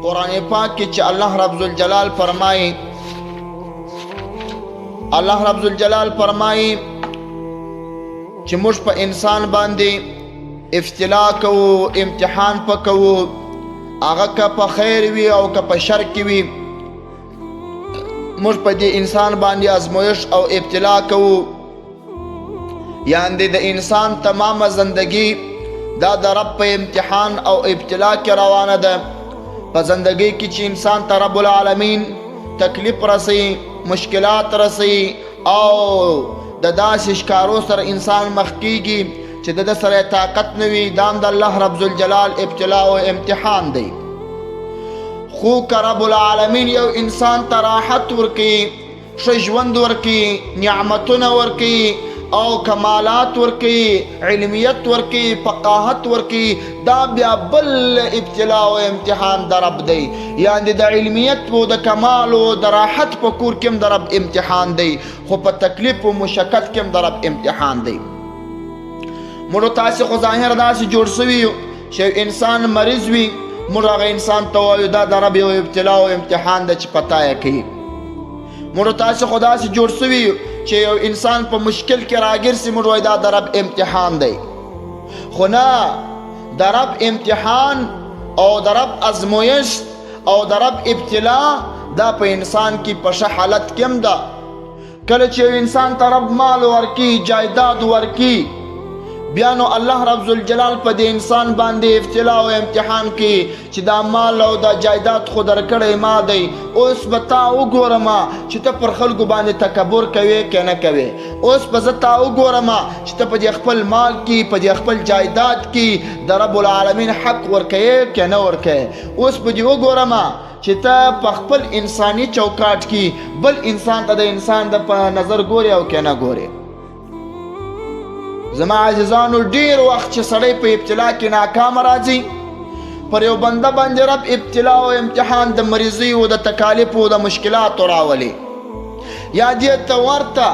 قرآن پاک کې چې الله رب ذوالجلال فرمایي، الله رب ذوالجلال فرمایي چې موږ په انسان باندې ابتلا کوو، امتحان په کوو، هغه که په خیر وي او که په شر کې وي، موږ په دې انسان باندې ازمویش او ابتلا کوو. یعنی د انسان تمامه زندگی دا د رب په امتحان او ابتلا کې روانه ده. په زندګۍ کې چې انسان ته رب العالمین تکلیف رسي، مشکلات رسي او د داسې ښکارو سره انسان مخ کیږي چې د ده سره طاقت نه وي، دا هم د الله رب ذوالجلال ابتلا او امتحان دی. خو که رب العالمین یو انسان ته راحت ورکوي، ښه ژوند ورکوي، نعمتونه ورکوي او کمالات ورکوي، علمیت ورکوي، فقاهت ورکوي، دا بیا بل ابتلا او امتحان د رب دی. یعنې د علمیت او د کمال او د راحت په کور کې هم د رب امتحان دی، خو په تکلیف او مشقت کې هم د رب امتحان دی. موږ تاسې خو ظاهر داسې جوړ سوي یو چې یو انسان مریض وي، موږ هغه انسان ته وایو دا د رب یو ابتلا او امتحان دی چې په تا یې کوي. موږ تاسې خو داسې جوړ سوي یو چې یو انسان په مشکل کې راګیر سي، موږ وایو دا د رب امتحان دی. خو نه، د رب امتحان او د رب ازمویش او د رب ابتلا دا په انسان کې په ښه حالت کې هم ده. کله چې یو انسان ته رب مال ورکي، جایداد ورکي، بیا نو الله رب ذوالجلال په دې انسان باندې ابتلا او امتحان کوي چې دا مال او دا جایداد خو درکړی ما دی، اوس به تا وګورم چې ته پر خلکو باندې تکبر کوې که نه کوې، اوس به زه تا وګورم چې ته په دې خپل مال کې، په دې خپل جایداد کې د رب العالمین حق ورکوې که نه ورکوې، اوس به دې وګورم چې ته په خپل انساني چوکاټ کې بل انسان ته د انسان د په نظر ګورې او که نه ګورې. زما عزیزانو، ډیر وخت چې سړی په ابتلا کې ناکام راځي، پر یو بنده باندې رب ابتلا او امتحان د مریضۍ او د تکالیفو او د مشکلاتو راولي، یا دې ته ورته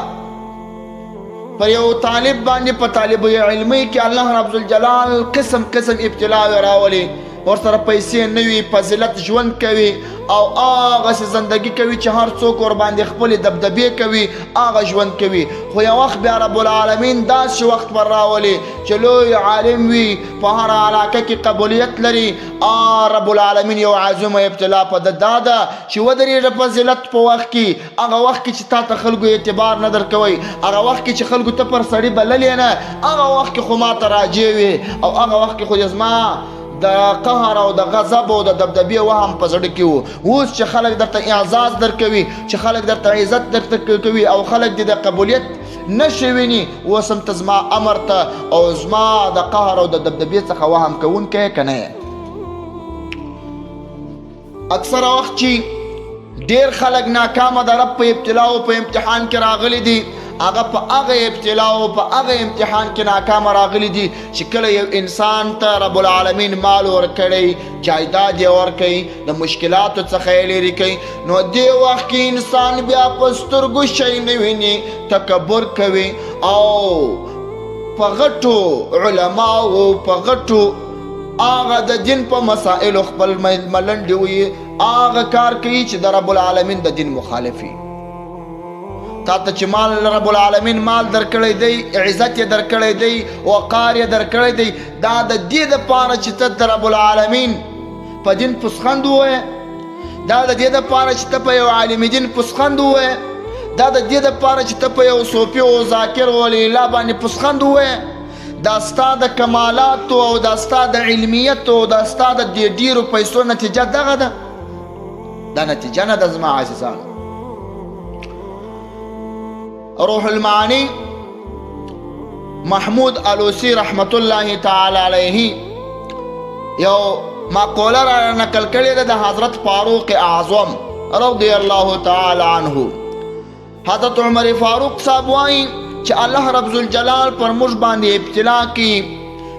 پر یو طالب باندې په طالب علمۍ کې الله رب ذوالجلال قسم قسم ابتلاوې راولي، ورسره پیسې نه وي، په ذلت ژوند کوي او هغسې زندګي کوي چې هر څوک ورباندې خپلې دبدبې کوي، هغه ژوند کوي. خو یو وخت بیا رب العالمین داسې وخت ور راولي چې لوی عالم وي، په هره علاقه کې قبولیت لري، رب العالمین یو عظیمه ابتلا په ده دا ده چې ودرېږه په ذلت په وخت کې، هغه وخت کې چې تا ته خلکو اعتبار نه درکوي، هغه وخت کې چې خلکو ته پر سړي بللې نه، هغه وخت کې خو ما ته راجع وي او هغه وخت کې خو دې زما د قهر او د غضب او د دبدبې وهم په زړه کې وو. اوس چې خلک درته اعزاز درکوي، چې خلک درته عزت درته کوي او خلک دې د قبولیت نشي ویني، اوس هم ته زما امر ته او زما د قهر او د دبدبې څخه وهم کوونکی که نه یې؟ اکثره وخت چې ډیر خلک ناکامه د رب په ابتلا او په امتحان کې راغلي دي، هغه په هغه ابتلا او په هغه امتحان کې ناکامه راغلي دي چې کله یو انسان ته رب العالمین مال ورکړي، جایداد یې ورکړي، د مشکلاتو څخه یې لرې کوي، نو دې وخت کې انسان بیا په سترګو شی نه ویني، تکبر کوي او په غټو علماو، په غټو هغه د دین په مسائلو خپل ملنډې وي، هغه کار کوي چې د رب العالمین د دین مخالف وي. تا ته چې مال رب العالمین مال درکړی دی، عزت یې درکړی دی، وقار یې درکړی دی، دا د دې دپاره چې ته د رب العالمین په دین پسخند ووایې، دا د دې دپاره چې ته په یو عالم دین پسخند ووایې، دا د دې دپاره چې ته په یو صوفي او ذاکر ولی الله باندې پسخند ووایې، دا ستا د کمالاتو او دا ستا د علمیت او دا ستا د دې ډېرو پیسو نتیجه دغه ده؟ دا نتیجه نه ده زما عزیزانو. روح المعانی محمود الوسی رحمت الله تعالی علیه یو مقوله را نقل کړې ده د حضرت فاروق اعظم رضی الله تعالی عنه. حضرت عمر فاروق صاحب وایي چې الله رب ذوالجلال پر موږ باندې ابتلا کی،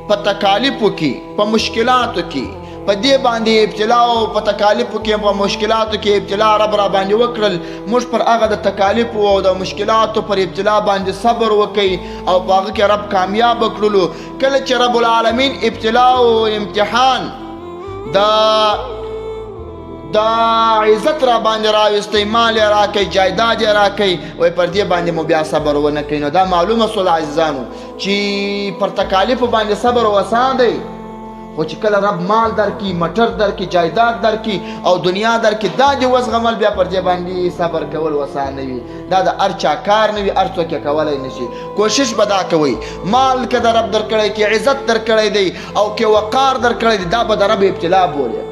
په تکالیفو کې، په مشکلاتو کې، په دې باندې ابتلا او په تکالیفو کې، په مشکلاتو کې ابتلا رب را باندې وکړل، موږ پر هغه د تکالیفو او د مشکلاتو پر ابتلا باندې صبر وکړي او په هغه کې رب کامیاب کړلو. کله چې رب العالمین ابتلا او امتحان د دا عزت را باندې راوستی، مال یې راکړئ، جایداد یې راکړئ، وایي پر دې باندې مو بیا صبر ونه کوي. نو دا معلومه سوله عزیزانو چې پر تکالیفو باندې صبر وسان دی، خو چې کله رب مال درکړي، مټر درکړي، جایداد درکړي او دنیا درکړي، دا دې وزغمل، بیا پر دې باندې صبر کول وسان نه وي. دا د هر چا کار نه وي، هر څوک یې کولی نه شي. کوشش به دا کوئ، مال که د رب درکړی، که عزت درکړی دی او که وقار درکړی دی، دا به د رب ابتلا بولې،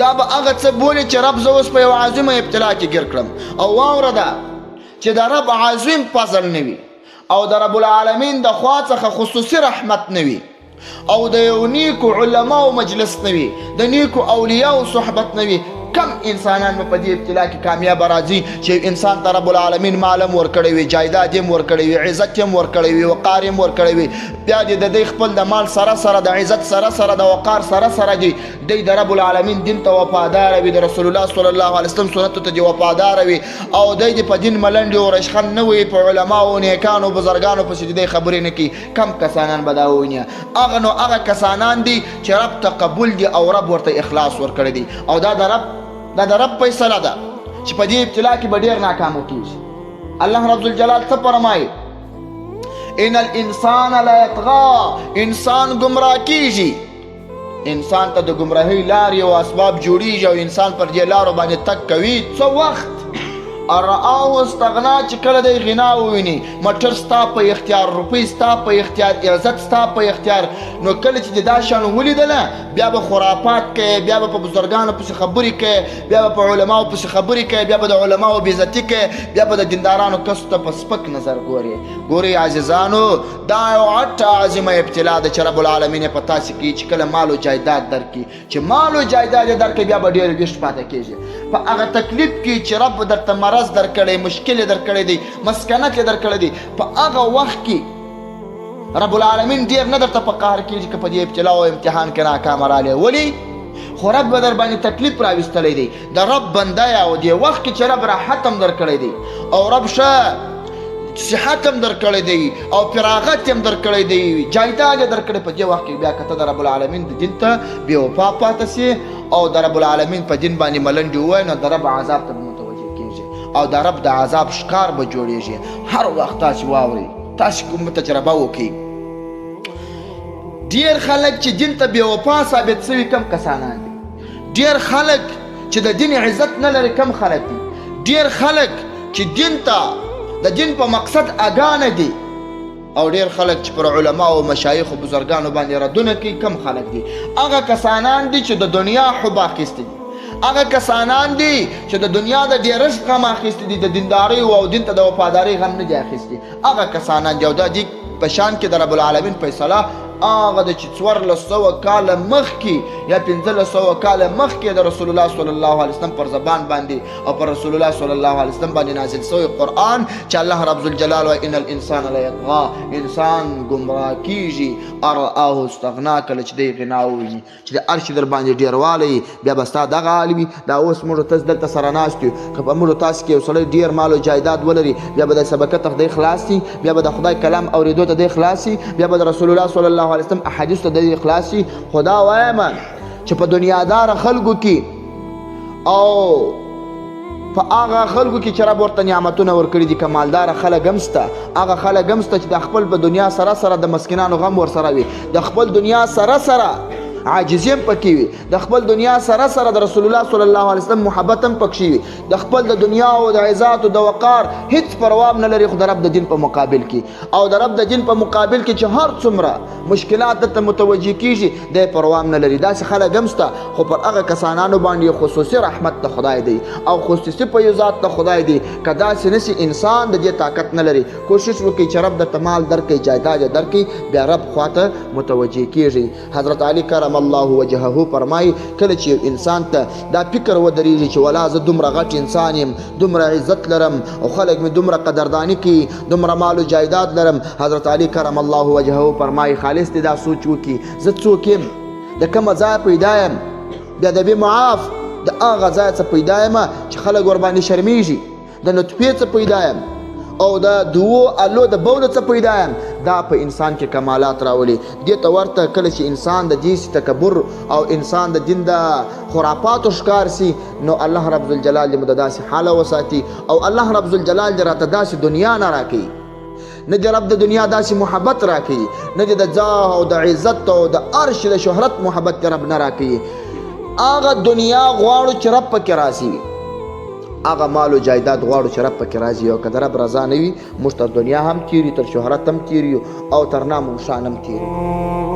دا به هغه څه بولې چې رب زه اوس په یوه عظیمه ابتلا کې ګیر کړم. او واوره ده چې د رب عظیم فضل نه وي او د رب العالمین د خوا څخه خصوصي رحمت نه وي او د یو نیکو علماو مجلس نه وي، د نیکو اولیاو صحبت نه وي، کم انسانان به په دې ابتلا کې کامیابه راځي چې یو انسان ته رب العالمین مال هم ورکړی وي، جایداد یې هم ورکړی وي، عزت یې هم ورکړی وي، وقار یې هم ورکړی وي، بیا دې د دی خپل د مال سره سره، د عزت سره سره، د وقار سره سره دې دی د رب العالمین دین ته وفادار وي، د رسول الله صلی الله علیه وسلم سنتو ته دې وفادار وي، او دی دې په دین ملنډې او رشخند نه وي، په علماو، نیکانو، بزرګانو پسې دې دی خبرې نه کوي. کم کسانان به دا وویني. هغه نو هغه کسانان دي چې رب ته قبول دي او رب ورته اخلاص ورکړی دی. او دا د رب دا د رب فیصله ده چې په دې ابتلا کې به ډېر ناکامه کېږي. الله رب ذوالجلال څه فرمایي؟ ان الانسان لا یطغا، انسان ګمراه کیږي، انسان ته د ګمراهۍ لارې او اسباب جوړیږي او انسان پر دې لارو باندې تګ کوي. څه وخت رآه استغنا، چې کله دی غنا وویني، مټر ستا په اختیار، روپۍ ستا په اختیار، عزت ستا په اختیار، نو کله چې دې دا شیان ولیدله بیا به خرافات کوې، بیا به په بزرګانو پسې خبرې کوې، بیا به په علماو پسې خبرې کوې، بیا به د علماو بېعزتي کوې، بیا به د دیندارانو کسو ته په سپک نظر ګورې. ګورئ عزیزانو، دا یو غټه عظیمه ابتلا ده چې رب العالمین یې په تاسې کوي چې کله مال و جایداد درکړي، چې مال و جایداد یې درکړي بیا به ډېر ویښ پاتې کېږي. په هغه تکلیف کې چې رب درته مرض درکړی، مشکل یې درکړی دی، مسکنت یې درکړی دی، په هغه وخت کې رب العالمین ډېر نه درته په قهر کېږي که په دې ابتلا او امتحان کې ناکامه راغلی. ولې؟ خو رب به در باندې تکلیف راوستلی دی. د رب بنده یې، او دې وخت کې چې رب راحت هم درکړی دی او رب ښه صحت هم درکړی دی او فراغت هم درکړی دی، جایداد یې درکړی، په دې وخت کې بیا که ته د رب العالمین د دین ته بې وفا پاته سې او د رب العالمین په دین باندې ملنډې ووایې، نو د رب عذاب ته به متوجه کېږي او د رب د عذاب ښکار به جوړېږي. هر وخت تاسې واورئ، تاسې کومه تجربه وکړئ، ډېر خلک چې دین ته بې وفا ثابت سوي کم کسانان دي، ډېر خلک چې د دین عزت نه لري کم خلک دي، ډېر خلک چې دین ته د دین په مقصد اګاه نه دي، او ډېر خلک چې پر علماو، مشایخو، بزرګانو باندې ردونه کوي کم خلک دي. هغه کسانان دي چې د دنیا حب اخیستي دي، هغه کسانان دي چې د دنیا د ډېرښت غم اخیستي دي، د دیندارۍ او دین ته د وفادارۍ غم نه دي اخیستي، هغه کسانان دي. او دا دې په شان کې د رب العالمین فیصله هغه ده چې 1400 کاله مخکې یا 1500 کاله مخکې د رسول الله صلی الله علیه وسلم پر زبان باندې او پر رسول الله صلی الله علیه وسلم باندې نازل شوی قرآن چې الله رب ذوالجلال وایي ان الانسان لیطغا، انسان ګمراه کیږي، ارآه استغنا، کله چې دی غنا وویني چې د هر شي در باندې ډېروالی بیا به ستا دغه حال وي. دا اوس موږ تاسو دلته سره ناست یو، که په موږ تاسو کې یو سړی ډېر مال او جایداد ولري بیا به د سبکه ته دی خلاص سي، بیا به د خدای کلام اورېدو ته دی خلاص سي، بیا به د رسول الله صلی الله علیه وسلم احادیث ته دی خلاص سي. خو دا وایم چې په دنیاداره خلکو کې او په هغه خلکو کې چې رب ورته نعمتونه ورکړي دي، که مالداره خلک هم سته، هغه خلک هم سته چې د خپل په دنیا سره سره د مسکینانو غم ورسره وي، د خپل دنیا سره سره عاجزي هم پکې وي، د خپل دنیا سره سره د رسول الله صلی الله علیه وسلم محبت هم پکې وي، د خپل د دنیا او د عزت او د وقار هیڅ پروا هم نه لري، خو د رب د دین په مقابل کې او د رب د دین په مقابل کې چې هر څومره مشکلات درته متوجه کیږي دی پروا هم نه لري. داسې خلک هم سته، خو پر هغه کسانانو باندې خصوصي رحمت د خدای دی او خصوصي فیوضات د خدای دی. که داسې نه سي انسان د دې طاقت نه لري. کوشش وکړئ چې رب درته مال درکړي، جایداد یې درکړي، بیا رب خواته متوجه کیږي. حضرت علی کرم الله وجهه فرمایي کله چې یو انسان ته دا فکر ودرېږي چې ولا زه دومره غټ انسان یم، دومره عزت لرم او خلک مې دومره قدرداني کوي، دومره مال و جایداد لرم، حضرت علی کرم الله وجهه فرمایي خالص دې دا سوچ وکړي زه څوک یم، د کومه ځایه پیدا یم، بیا د بې معاف د هغه ځایه څه پیدا یم چې خلک ورباندې شرمیږي، د نطفې څه پیدا یم او د دوو الو د بولو څه پیدا یم. دا په انسان کې کمالات راولي. دې ته ورته کله چې انسان د دې تکبر او انسان د دین د خرافاتو ښکار سي، نو الله رب ذوالجلال دې مو د داسې حاله وساتي او الله رب ذوالجلال دې راته داسې دنیا نه راکوي، نه دې رب د دنیا داسې محبت راکوي، نه دې د جاه او د عزت او د عرش د شهرت محبت دې رب نه راکوي. هغه دنیا غواړو چې رب پکې راضي وي، هغه مال او جایداد غواړو چې رب پکې راضي او که د رب رضا نه وي، موږ تر دنیا هم تېر یو، تر شهرت هم تېر یو او تر نام او شان هم تېر یو.